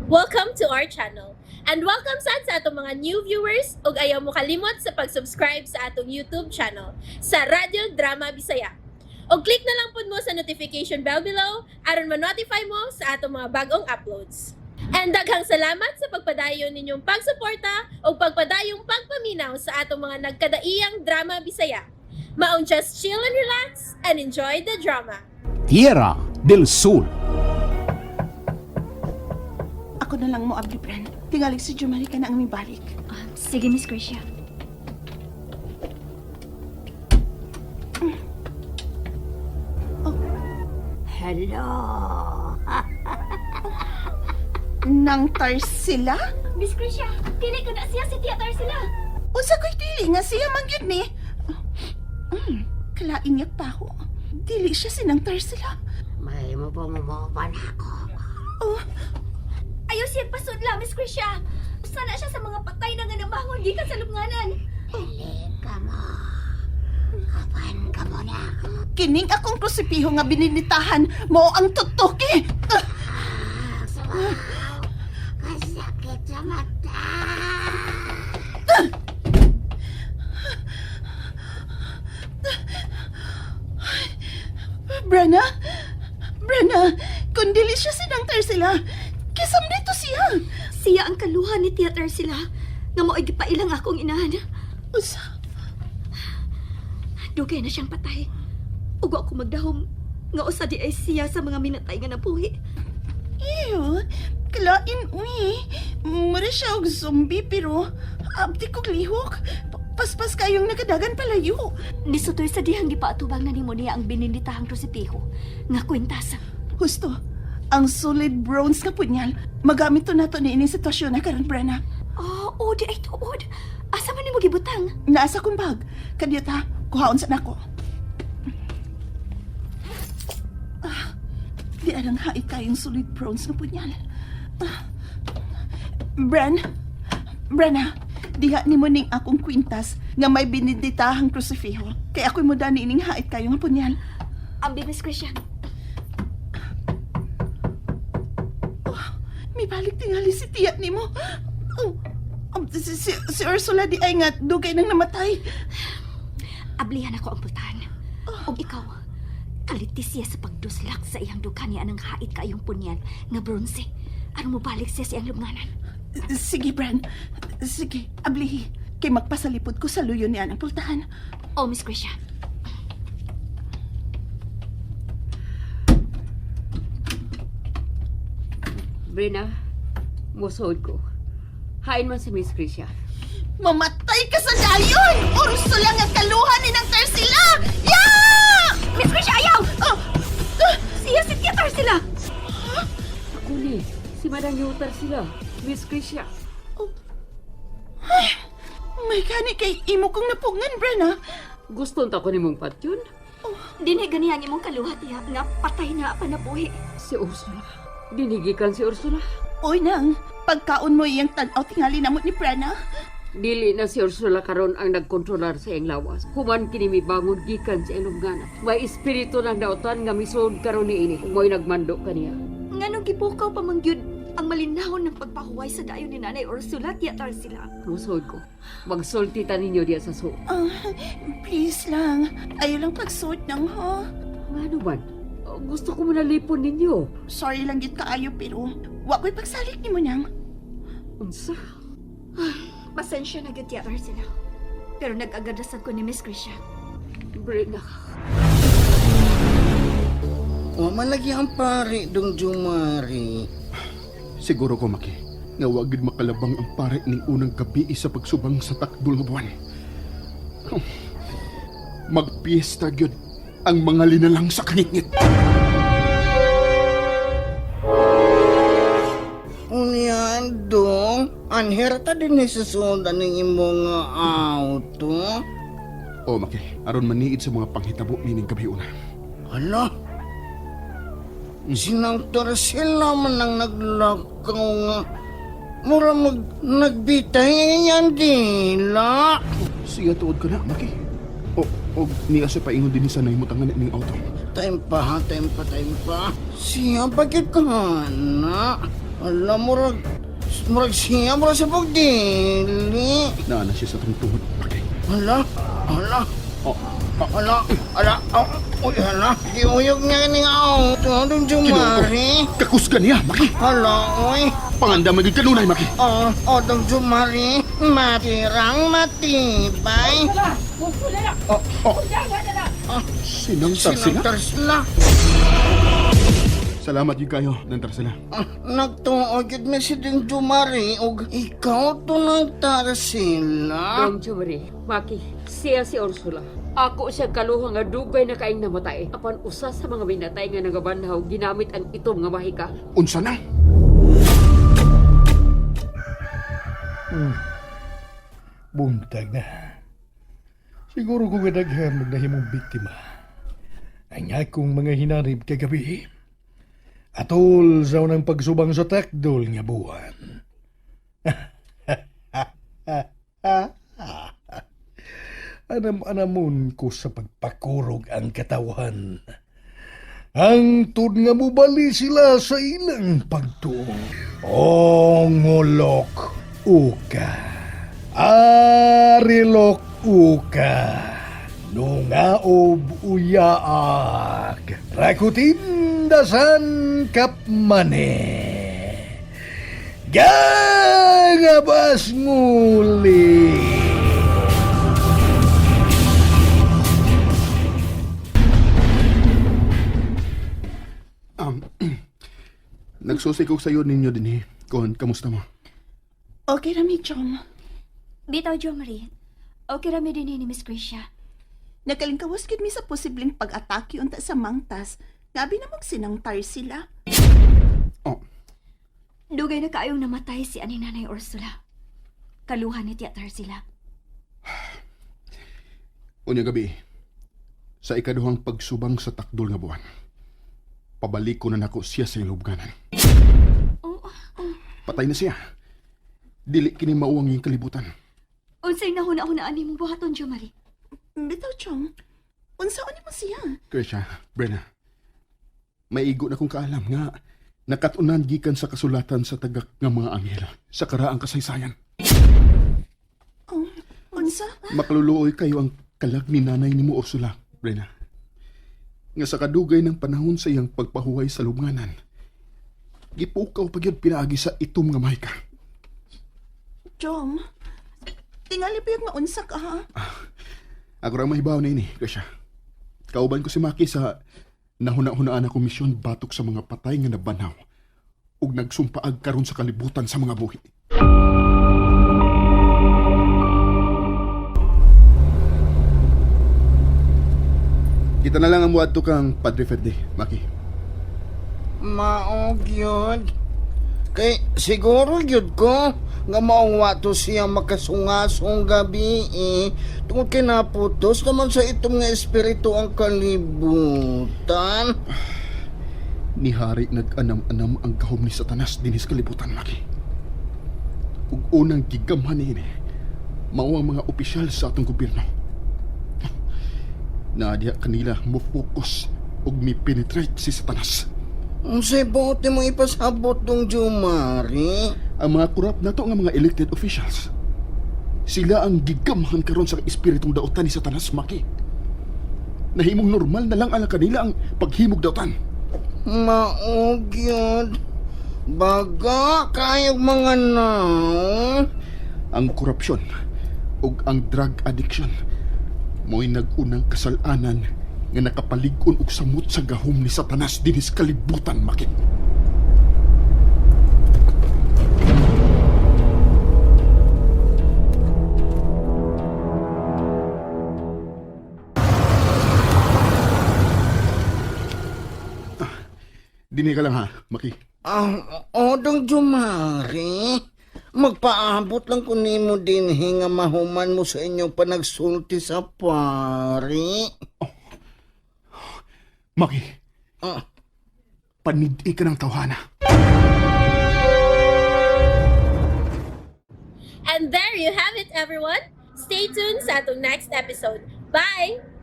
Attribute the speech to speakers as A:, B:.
A: Welcome to our channel. And welcome sad sa atong mga new viewers ug ayaw mo kalimot sa pag-subscribe sa atong YouTube channel sa Radyo Drama Bisaya. Og click na lang pud mo sa notification bell below aron ma-notify mo sa atong mga bagong uploads. And daghang salamat sa pagpadayon ninyong pagsuporta ug pagpadayong pagpaminaw sa atong mga nagkadaiyang drama Bisaya. Maong just chill and relax and enjoy the drama.
B: Tierra del Sur.
C: Ako na lang mo, abli, Bren. Tingalig si Jumari ka na ang mibalik.
D: Ah, sige, Miss Gracia.
E: Hello.
C: Nang Tarsila?
D: Miss Gracia, dili ko na siya si Tia Tarsila.
C: Unsa ko'y dili nga siya man gyud ni? Kalain niya pa ho. Dili siya sinang Tarsila.
E: May mo po mo pa na ako.
C: Oh,
D: Ayaw siya pasudla, Miss Gracia. Sana siya sa mga patay na nga namangon gikan sa lubnganan.
E: Halika mo. Kapan ka mo na ako.
C: Kining akong krusipiho nga bininitahan mo ang tutuki. Ah,
E: Sumaw. Kasakit sa mata.
C: Brana? Brana, kung dili siya sinang Tarsila, kisam dito siya.
D: Siya ang kaluha ni Tia Tarsila nga mao'y gipailang akong inahan.
C: Unsa?
D: Dugay na siyang patay. Ug wa ko magdahom nga usa di ay siya sa mga minatay nga nabuhi.
C: Ew, kalain, uy. Mura siya og zombie pero abdi kog lihok. Paspas kayong nakadagan palayo.
D: Nisutoy sa dihang gipaatubang na nimo niya ang bininditahang krusipiho nga kwintas.
C: Husto, ang solid bronze nga punyal. Magamit to nato ni ining sitwasyon na karon, Brana.
D: Oh, oh, di ay tuod. Asa man nimo gibutang?
C: Naa sa kong bag. Kadiyot ha, kuhaon sa nako. Ah, di arang hait kayong solid bronze nga punyal. Ah. Bran, Brana, diha nimo ning akong kwintas nga may bininditahang krusifiho. Kay ako'y muda ni ining hait kayo nga punyal.
D: Ambi, Miss Gracia.
C: May balik tingali si tiya nimo. Oh, si Ursula di ay nga dugay nang namatay.
D: Ablihan ako ang pultahan. Ug ikaw, kaliti siya sa pagduslak sa iyang dukan niya ang hait kayong punyan nga bronze. Aron mobalik siya sa iyang lubnganan.
C: Sige, Bran. Sige, ablihi. Kay magpasalipod ko sa luyo niya ang pultahan.
D: Oh, Miss Gracia.
F: Brina, musuod ko. Hain man si Miss Krisha.
C: Mamatay ka sa dayon! Ursula nga kaluhan ni ng Tarsila! Yeah!
D: Miss Gracia, ayaw!
C: Oh, ah,
D: Siya si Tia Tarsila!
F: Ako ni, si Madang Yutar sila. Miss Krisha.
C: May gani kay imo kong napugngan, Bran, ah.
F: Gusto ta ko nimong patyon?
D: Dinhi gani ang imong kaluha, tiya, nga patay na panabuhi.
F: Si Ursula. Dinigikan si Ursula.
C: Oy, nang, pagkaon mo iyang tanaw tingali namot ni Bran, ah.
F: Dili na si Ursula karon ang nagkontrolar sa iyang lawas. Human kini mibangon gikan sa iyang lubnganan. May espiritu ng dautan nga misuod karon niini. Ug mo'y nagmando kaniya.
D: Nganong gibukaw pa man gyud ang malinahon ng pagpahuway sa dayon ni Nanay Ursula, Tia Tarsila.
F: Musuod ko. Magsulti ta ninyo diya sa suot.
C: Ah, please lang. Ayaw lang pagsuot nang, ha?
F: Ngano man? Gusto ko manalipon ninyo.
C: Sorry lang gid kaayo pero wa ko'y pagsalik nimo nang.
F: Unsa?
D: Pasensya na gyud, Tia Tarsila. Pero nag-agad ko ni Miss Gracia.
F: Brina.
G: Wa man lagi ang pare dong Jumari.
H: Siguro ko, Maki, nga wag gid makalabang ang pare ning unang gabi sa pagsubang sa takdol nga buwan. Magpiesta gyud ang mga linalang sa kangitngit.
G: Unya dong, anhera ta din ni susundan ng imong auto.
H: O, Maki, aron maniid sa mga panghitabo nining gabi una.
G: Hala. Sinang sila man ang naglakaw nga. Mura mag nagbitay yan dila.
H: Siya tuod ka na, Maki. O, o niya sa paingon din sa nahimutangan ning auto.
G: Time pa ha, time pa, time pa. Siya bakit ka na? Ala, murag, murag siya, murag sa pagdili.
H: Naa na siya sa atong tuhod, Maki.
G: Ala, ala,
H: Oh,
G: ala, ala, oh, uy, ala. Giuyog niya ni nga auto, Dong Jumari.
H: Kakusga niya, Maki.
G: Hala, uy.
H: Panganda maging kanunay, Maki.
G: Oh, oh, Dong Jumari. Matirang matibay.
H: Oh, oh. Sinang tarsila?
G: Sinang tarsila.
H: Salamat yun kayo ng tarsila.
G: Ah, nagtuo gyud mi si Dong Jumari og ikaw to ng tarsila.
F: Dong Jumari, Maki, siya si Ursula. Ako siya kaluha nga dugay na kaing namatay. Apan usa sa mga minatay nga nagabanhaw ginamit ang itom nga mahika.
H: Unsa na?
I: Buntag na. Siguro kung kadaghan magnahimong biktima. Ang akong mga hinarib kagabi. Atol sa unang pagsubang sa takdol nga buwan. Anam-anamon ko sa pagpakurog ang katawan. Ang tud nga mubali sila sa ilang pagtuo. Ongolok uka. Arilok uka. Nungaob uyaak. Rakutindasan kapmane. Gagabas nguli.
H: Nagsusi ko sa iyo ninyo din eh. Kon, kamusta mo?
C: Okay rami, Chong.
D: Bitaw, Jo Marie. Okay rami din ni Miss Gracia.
C: Nakalingkawas gid mi sa posibleng pag-atake unta sa mangtas. Ngabi na magsinangtar sila.
H: Oh,
D: Dugay na kaayong namatay si ani Nanay Ursula. Kaluhan ni Tia Tarsila.
H: unya gabi. Sa ikaduhang pagsubang sa takdol nga buwan. Pabalik ko na nako siya sa ilubganan.
D: Oh,
H: Patay na siya. Dili kini mauwang iyang kalibutan.
D: unsay nahuna-hunaan nimong buhaton, Jo Marie?
C: Bitaw, Chong. Unsaon nimo siya?
H: Krisha, Brenna. Maigo na kong kaalam nga nakatunan gikan sa kasulatan sa tagak nga mga anghel sa karaang kasaysayan.
C: Oh, unsa?
H: Makaluluoy kayo ang kalag ni nanay ni mo Ursula, Brenna. Nga sa kadugay ng panahon sa iyang pagpahuway sa lubnganan, gipukaw pa gyud pinaagi sa itom nga mahika.
C: Chong, tingali pa yung maunsa ka, ha?
H: Ako ra mahibaw na ini, Krisha. Kauban ko si Maki sa nahuna-hunaan akong misyon batok sa mga patay nga nabanhaw ug nagsumpaag karon sa kalibutan sa mga buhi. Kita na lang ang muadto kang Padre Ferde, Maki.
G: Maog yun. Kay siguro yun ko nga maong wato siya makasungasong gabi eh. Tungod kay naputos naman sa itong nga espiritu ang kalibutan.
H: Ni Hari nag-anam-anam ang gahom ni Satanas dinis kalibutan, Maki. Ug unang gigamhan niini, mao ang mga opisyal sa atong gobyerno. Naadiya kanila mo focus ug mi penetrate si Satanas.
G: Unsay buot mo ipasabot dong Jumari?
H: Ang mga kurap nato nga mga elected officials. Sila ang gigamhan karon sa espiritong dautan ni Satanas, Maki. Nahimong normal na lang ala kanila ang paghimog dautan.
G: Maog yun. Baga kayog mga naong.
H: Ang korupsyon ug ang drug addiction mo'y nag-unang kasalanan nga nakapalig-on og samot sa gahom ni Satanas dinis kalibutan, Maki. Ah, Dini ka lang ha, Maki.
G: Ah, o dong Jumari. Magpaabot lang ko nimo dinhi nga mahuman mo sa inyong panagsulti sa pari.
H: Maki,
G: Ah,
H: panid ka ng tawhana.
A: And there you have it, everyone. Stay tuned sa atong next episode. Bye!